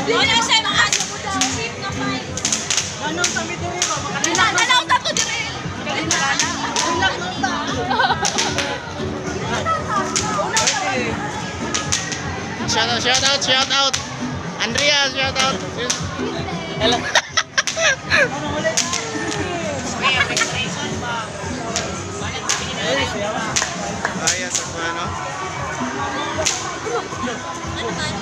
Wala siya mga cheap na fine. Anong kami diri ba? Nalaw ta to dire. Makalilak nung ta. Shout out, shout out, shout out. Andrea, shout out. Hello. Ayos ako, ano? Ano man?